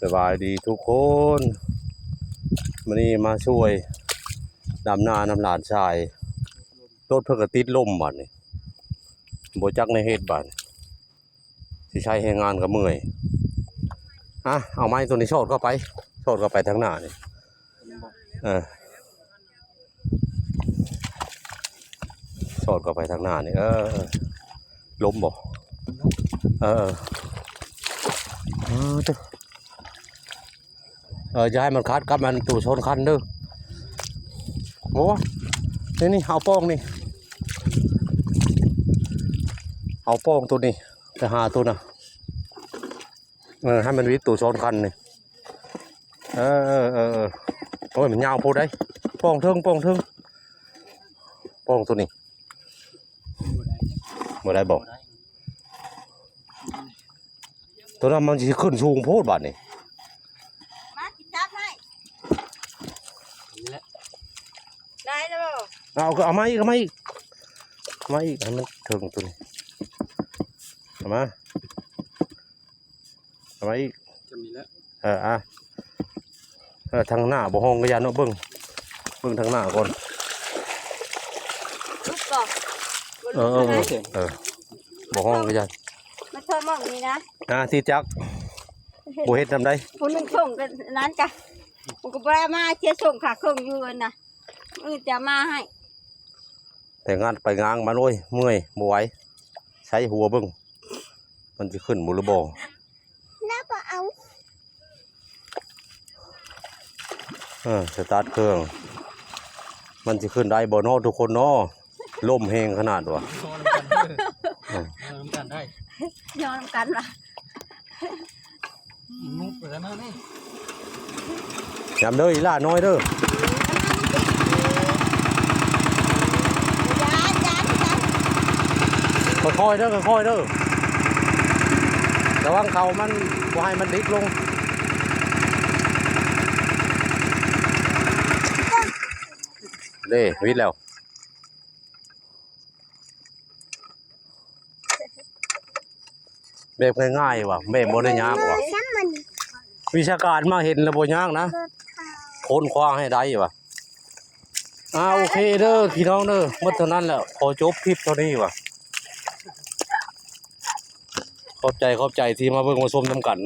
ສະບາຍດີທຸກຄົນ ມື້ນີ້ມາຊ່ວຍດຳນານຳຫຼານຊາຍ ລົດເພິ່ນກໍຕິດລົມບາດນີ້ ບໍ່ຈັກແນວເຮັດບາດນີ້ ຊິໃຊ້ແຮງງານກໍເມື່ອຍ. ອ່ະ ເອົາໄມ້ຕົວນີ້ສອດເຂົ້າໄປ ສອດເຂົ້າໄປທາງໜ້ານີ້ ເອີ ສອດເຂົ້າໄປທາງໜ້ານີ້ ເອີ ລົມບໍ່? ເອີ ເອີ ເອີ ເອີ ເອີ ຢ່າໃຫ້ມັນຂັດກັບອັນຕູ້ຊົນຄັນເດີ້. ໂອ້ ນີ້ໆ ເອົາປ່ອງນີ້ ເອົາປ່ອງຕົວນີ້ໄປຫາຕົວນະ ເອີ ໃຫ້ມັນວິດຕູ້ຊົນຄັນນີ້. ເອີ ເອີ ເອີ ເອີ ໂອ້ຍ ມັນຍາວໂພດໃດ໋ ປ່ອງເທິງ ປ່ອງເທິງ ປ່ອງຕົວນີ້ ບໍ່ໄດ້ບໍ່? ຕົວນັ້ນມັນຊິຂຶ້ນສູງໂພດບາດນີ້ ມາຊິຈັບໃຫ້ ນີ້ແຫຼະ ໄດ້ແລ້ວບໍ່? ເອົາ ເອົາມາອີກ ເອົາມາອີກ ເອົາມາອີກ ໃຫ້ມັນເຖິງຕົວນີ້ ເອົາມາ ເອົາມາອີກ ຈຳນີ້ແຫຼະ ເອີ ອ່ະ ເອີ ທາງໜ້າບໍ່ຮ້ອງກໍຢ່າເນາະ ເບິ່ງ ເບິ່ງທາງໜ້າກ່ອນ ລຸກບໍ່? ເອີ ເອີ ເອີ ເອີ ບໍ່ຮ້ອງກໍຢ່າ ມາຊ່ອຍໝ່ອງນີ້ນະ ອ່າ ຕິດຈັກ ບໍ່ເຮັດນຳໃດ ຜູ້ໜຶ່ງສົ່ງກັນນັ້ນກະ ມັນກໍບໍ່ໄດ້ມາ ເສຍສົ່ງຄ່າເຄື່ອງຢູ່ຫັ້ນນະ ມື້ຈະມາໃຫ້ ໄປງັດໄປງາງມັນ ໂອ້ຍ ເມື່ອຍ ບໍ່ໄຫວ ໃຊ້ຫົວເບິ່ງ ມັນຊິຂຶ້ນບໍ່ຫຼືບໍ່ ແລ້ວບໍ່ເອົາ ເອີ ສະຕາດເຄື່ອງ ມັນຊິຂຶ້ນໄດ້ບໍ່ເນາະທຸກຄົນເນາະ ລົມແຮງຂະໜາດວ່າ ນອນນຳກັນເດີ ເອີ ນອນນຳກັນໄດ້ ນອນນຳກັນວ່າ ອືມ ນຸບໄປແລ້ວມານີ້ ຍາມເດີອີຫຼ້ານ້ອຍເດີ ຄ່ອຍໆເດີ ຄ່ອຍໆເດີ ລະວັງເຂົາມັນ ບໍ່ໃຫ້ມັນດິບລົງ ເດ້ ວິດແລ້ວ. ແບບງ່າຍໆວ່າ ແບບບໍ່ໄດ້ຍາກວ່າ ວິຊາການມາເຫັນແລ້ວບໍ່ຍາກນະ ຄົ້ນຄວ້າໃຫ້ໄດ້ວ່າ. ອ່າ ໂອເຄເດີພີ່ນ້ອງເດີ ໝົດເທົ່ານັ້ນແຫຼະ ຂໍຈົບຄລິບເທົ່ານີ້ວ່າ. ຂອບໃຈ ຂອບໃຈທີ່ມາເບິ່ງມາຊົມນຳກັນ.